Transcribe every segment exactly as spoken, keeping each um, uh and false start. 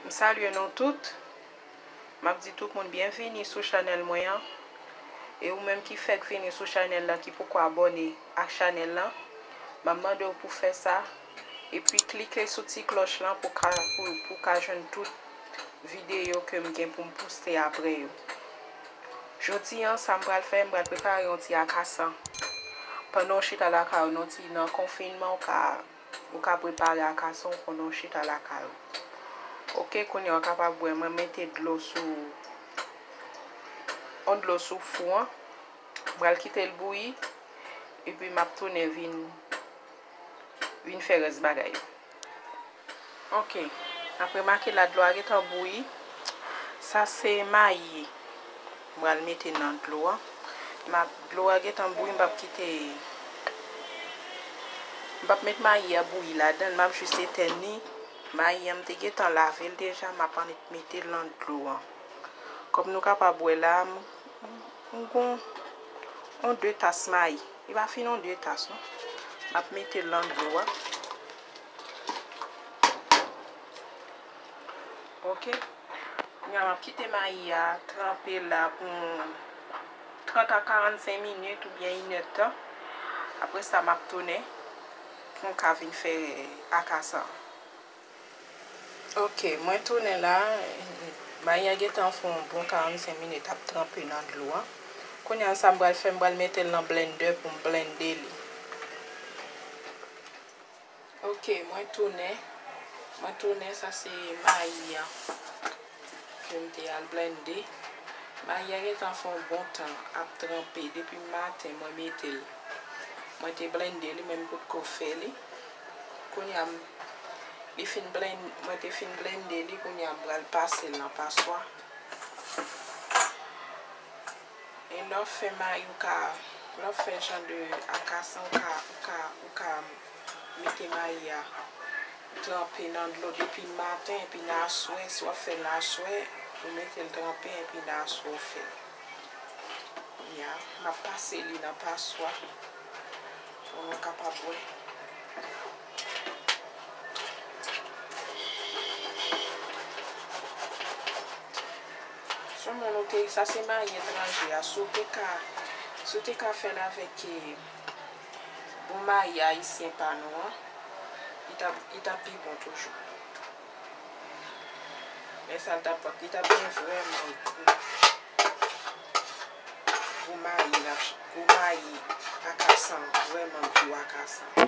M salye nou tout. M ap di tout moun byenvini sou chanèl mwen an. E ou menm ki fèk vini sou chanèl la, ki poko abòne ak chanèl la, m ap mande w pou fè sa. Epi klike sou ti klòch lan pou ka, pou, pou ka jwenn tout videyo ke m gen pou m poste apre yo. Jodi an, sa m pral fè, m pral prepare yon ti akasan. Pandan w chita lakay ou, nan ti, nan konfinman, ou ka, ou ka prepare akasan w pandan w chita lakay ou. Oke, kounye a w kapab wè mwen mete dlo sou, yon dlo sou fou an. M pral kite l bouyi, epi m ap tounen vin, vin fè rès bagay yo. Oke, n ap remake la dlo a gentan bouyi. Sa se mayi m pral mete nan dlo a. M ap, dlo a gentan bouyi, m p ap kite, m p ap met mayi a bouyi ladan l, m ap jis etèn li. Mayi a m te gentan lave l deja, m ap annik mete l nan dlo a. Kòm nou kapab wè la, m, m gon yon de tas mayi. Li pa fin yon de tas non. M ap mete l nan dlo a. Oke. Kounye a m ap kite mayi a tranpe la pou trant a karannsenk minit oubyen inèdtan. Apre sa, m ap tounen pou m ka vin fè akasan. Oke, mwen tounen la. Mayi a gentan fè yon bon karannsenk minit ap tranpe nan dlo a. Kounye a, sa m pral fè, m pral mete l nan blendè pou m blende li. Oke, mwen tounen. Mwen tounen, sa se mayi an ke m te al blende. Mayi a gentan fè yon bon tan ap tranpe. Depi maten, mwen mete l. Mwen te blende li, men m potko fè li. Kounye a, m, li fin blen-, mwen te fin blende li, kounye a, m pral pase l nan paswa. E lè w fè mayi, ou ka, lè w fè jan de akasan, ou ka, ou ka, ou ka mete mayi a tranpe nan dlo depi maten, epi nan aswè, si w ap fè l nan aswè, ou mete l tranpe, epi nan aswè w fè l. Kounye a, m ap pase li nan paswa pou nou kapab wè. Si w moun ou te, sa se mayi etranje a. Si w te ka, si w te ka fè l avèk, eh, bon mayi ayisyen pa nou an, li t ap, li t ap pi bon toujou. Men sa l t ap fè, li t ap gen vrèman gou. Gou mayi, gou mayi akasan, vrèman gou akasan.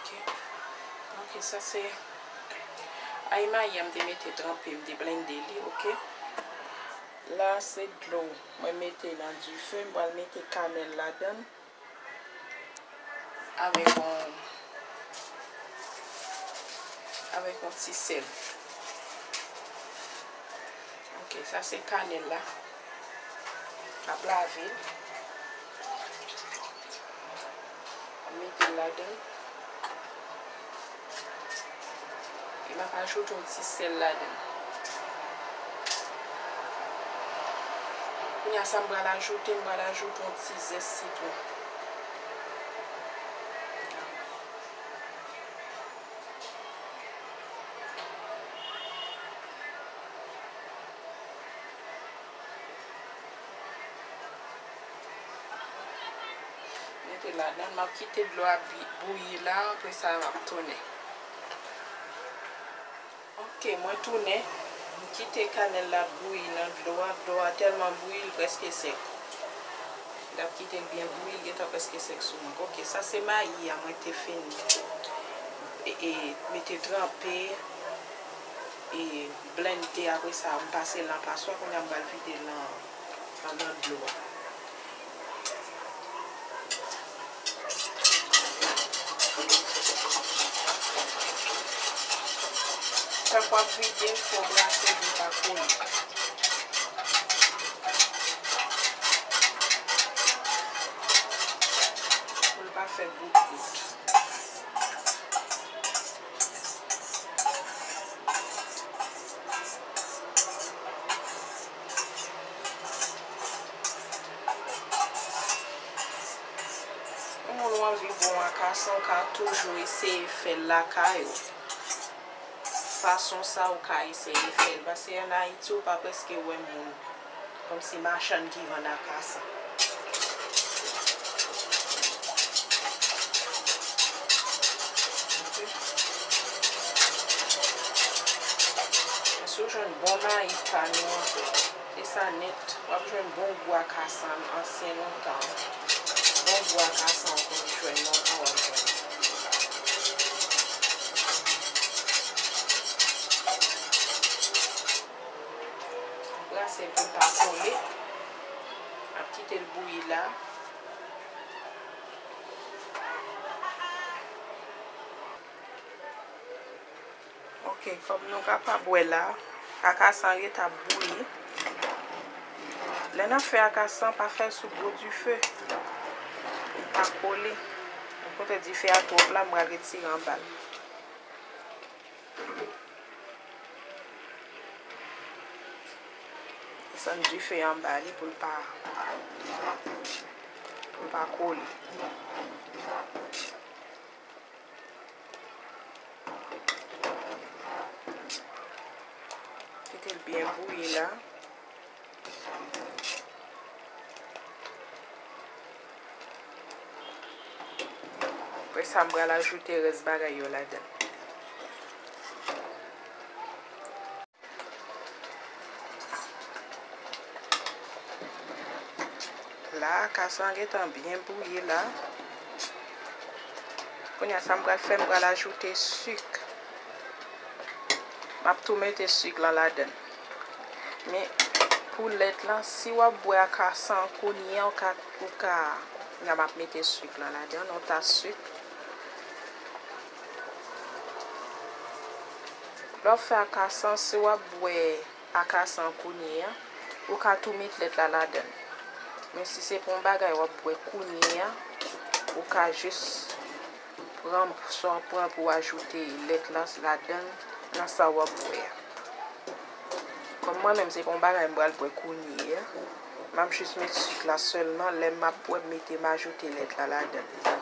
Ok. Ok, sa se ay mayi a m te mete tranpe, m te blende li, ok. La se dlo mwen mete nan dife, m pral mete kanèl ladan l. Avèk yon, avèk yon ti sèl. Ok, sa se kanèl la. M ap lave l. M ap mete l ladan l. E m ap ajoute yon ti sèl ladan l. Kounye a sa m pral ajoute, m pral ajoute yon ti zès sitwon. Mete ladan l, m ap kite dlo a bi-, bouyi la, apre sa m ap tounen. Ok, mwen tounen. M kite kanèl la bouyi nan dlo a. Dlo a tèlman bouyi, l prèske sèk. L ap kite l byen bouyi, l gentan prèske sèk sou mwen. Ok, sa se mayi a mwen te fin, e, e, mete tranpe. e blende, apre sa, m pase l nan paswa, kounye a m pral vide l nan, nan, nan dlo a. Tank w ap vide l, fò w brase pou l pa kole. Pou l pa fè gout gout. Yon moun ou anvi bon akasan, ou ka toujou eseye fè l lakay ou. Fason sa ou ka eseye fè l. Paske ann Ayiti, ou pa prèske wè moun kòmsi machann ki vann akasan. Ok. Si w jwenn bon mayi pa nou an, e sa nèt, w ap jwenn bon gou akasan ansyen lontan. Bon gou akasan w konn jwenn lontan, w ap jwenn. Brase pou l pa kole. Ap kite l bouyi la. Ok, kòm nou kapab wè la, akasan ret ap bouyi. Lè n ap fè akasan, pa fè l sou gwo dife. Li pa kole. Mwen kote dife a twòp la, m pral retire anba l. Desann dife anba li pou l pa, pou l pa kole. Kite l byen bouyi la. Apre sa, m pral ajoute rès bagay yo ladan. La, akasan an gentan byen bouyi la. Kounye a, sa m pral fè, m pral ajoute sik. M ap tou mete sik lan ladan l. Men, pou lèt lan, si w ap bwè akasan an kounye a, ou ka, ou ka, kounye a, m ap mete sik lan ladan l, yon tas sik. Lè w ap fè akasan, si w ap bwè akasan kounye a, ou ka tou met lèt la ladan l. Men si se pou yon bagay w ap bwè kounye a, ou ka jis pran sa w pran pou w ajoute lèt la ladan l, nan sa w ap bwè a. Kòm mwen menm, se pa yon bagay m pral bwè kounye a, m ap jis met sik la sèlman, lè m ap bwè, m mete, m ajoute lèt la ladan l.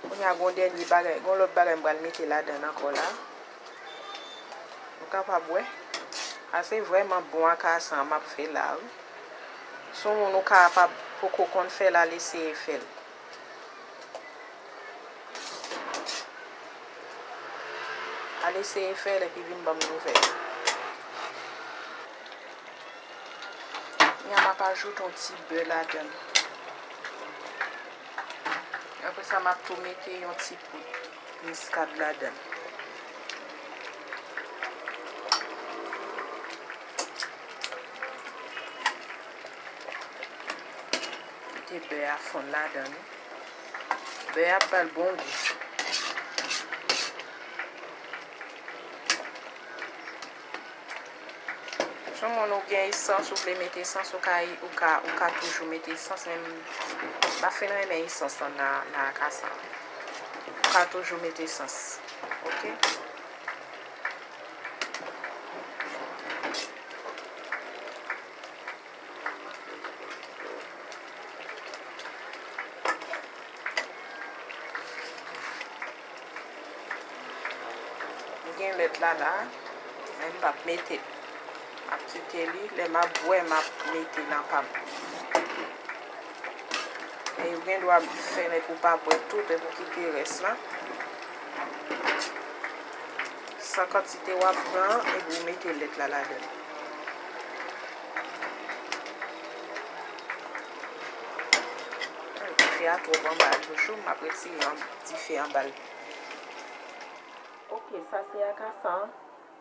Kounye a, gon dènye bagay, gon lòt bagay m pral mete ladan l ankò la. Nou kapab wè. A se vrèman bon akasan m ap fè la, wi. Si w moun ou kapab poko konn fè l, al eseye fè l. Al eseye fè l epi vin ban m nouvèl. Kounye a, m ap ajoute yon ti bè ladan l. Apre sa, m ap tou mete yon ti poud miskad ladan l. Mete bè a fonn ladan l. Bè a ap ba l bon gou. Si yon moun ou gen esans, ou vle met esans, ou ka, ou ka, ou ka toujou met esans, men m pa fin renmen esans lan nan, nan akasan. Ou ka toujou met esans. Ok? M gen lèt la la, men m p ap mete l. M ap kite li, lè m ap bwè, m ap mete nan pa m. E ou gen dwa fè nèk ou pa bwè tout, epi w kite rès la. San kantite w ap pran, epi w mete lèt la ladan l. Dife a twòp anba toujou, m ap retire an-, dife anba l. Ok, sa se akasan an.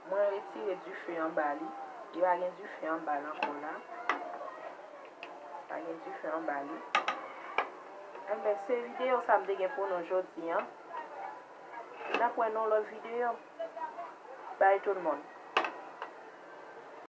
Mwen retire dife anba li. Li pa gen dife anba l ankò la. Pa gen dife anba li. Enben, se videyo sa m te gen pou nou jodi a. N ap wè nan lòt videyo. Bye tout moun.